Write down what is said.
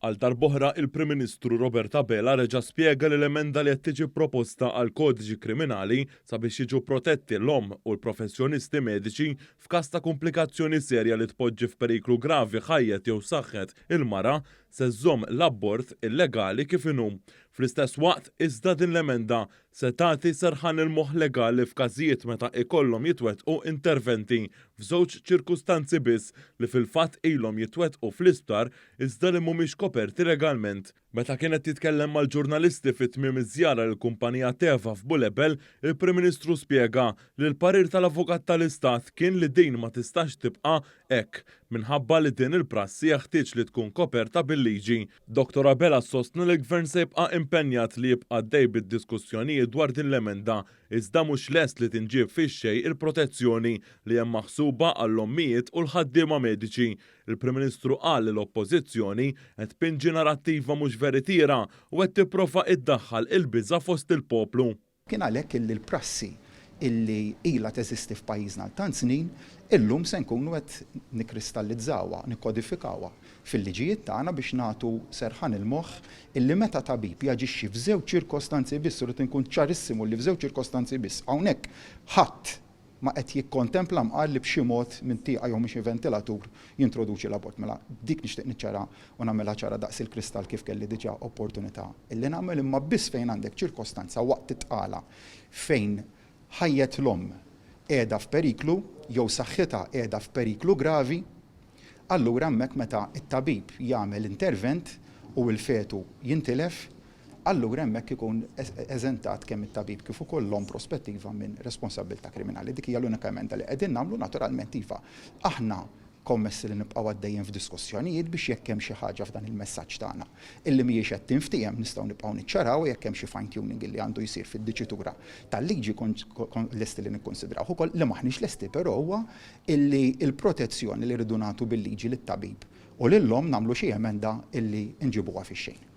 Għal darb'oħra, il-Prim Ministru Robert Abela reġa' spjega li l-emenda li qed tiġi proposta għall-Kodiċi Kriminali sabiex jiġu protetti l-omm u l-professjonisti mediċi f'każ ta' kumplikazzjoni serja li tpoġġi f'periklu gravi ħajjet jew saħħet il-mara se żżomm l-abort illegali kif inhu. Fl-istess waqt, iżda din l-emenda se tagħti serħan il-moħħ legali f'każijiet meta ikollhom jitwettqu interventi f'żewġ ċirkustanzi biss li fil-fatt ilhom jitwettqu fl-isptar iżda li mhumiex koperti legalment. Meta kien qed jitkellem mal-ġurnalisti fi tmiem iż-żjara lill-kumpanija Teva f'Bulebel, il-Prim Ministru spjega li l-parir tal-Avukat tal-Istat kien li din ma tistax tibqa' hekk minħabba li din il-prassi jeħtieġ li tkun koperta bil-liġi. Dottor Abela sostna li l-Gvern se jibqa' impenjat li jibqa' għaddej bid-diskussjonijiet dwar din l-emenda, iżda mhux lest li tinġieb fix-xejn il-protezzjoni li hemm maħsuba għall-ommijiet u l-ħaddiema mediċi. Il-Prim Ministru qal li l-Oppożizzjoni qed tpinġi narattiva mhux veritiera u qed tipprova iddaħħal il-biża' fost il-poplu. Kien għalhekk illi l-prassi illi ilha teżisti f'pajjiżna għal tant snin, illum se nkunu qed nikristallizzawha, nikkodifikawha fil-liġijiet tagħna biex nagħtu serħan il-moħħ illi meta tabib jaġixxi f'żewġ ċirkostanzi biss, u rrid inkun ċarissimu li f'żewġ ċirkostanzi biss, hawnhekk ħadd ma qed jikkontempla mqar li b'xi mod minn tieqa jew minn xi ventilatur jintroduċi l-abort. Mela dik nixtieq niċċara u nagħmilha ċara daqs il-kristall kif kelli diġà opportunità illi nagħmel imma biss fejn għandek ċirkostanza waqt it-tqala fejn ħajjet l-omm qiegħda f'periklu jew saħħitha qiegħda f'periklu gravi, allura hemmhekk meta t-tabib jagħmel intervent u l-fetu jintilef, allura hemmhekk ikun eżentat kemm it-tabib kif ukoll l-omm prospettiva minn responsabbiltà kriminali. Dik hija l-unika emenda li qegħdin nagħmlu, naturalment iva, aħna kommessi li nibqgħu għaddejjin f'diskussjonijiet biex jekk hemm xi ħaġa f'dan il-messaġġ tagħna illi mhijiex qed tinftiehem nistgħu nibqgħu niċċaraw u jekk hemm xi fine tuning illi għandu jsir fid-diċitura tal-liġi lesti li nikkunsidrawh ukoll. Li m'aħniex lesti però huwa illi l-protezzjoni li rridu nagħtu bil-liġi lit-tabib u lill-omm nagħmlu xi emenda illi nġibuha fix-xejn.